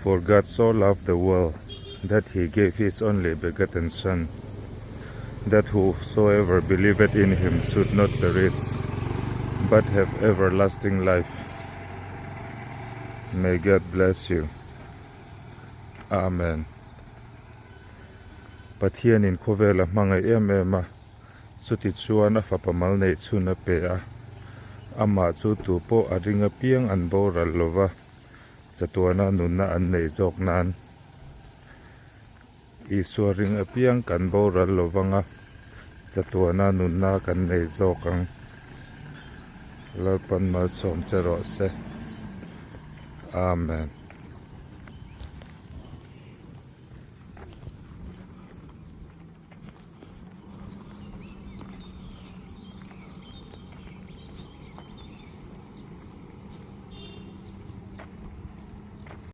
For God so loved the world that he gave his only begotten son, that whosoever believeth in him should not perish, but have everlasting life. May God bless you. Amen. Pathianin khawvel a hmangaih em em a, chuti chuan a fapa mal neih chhun a pe a, amah chu tu pawh a ring apiang an boral lova, chatuana nunna an neih zawk nan. Isua ring apiang kan boral lovang a, chatuana nunna kan nei zawk ang. Lalpan malsawm che rawh se. Amen.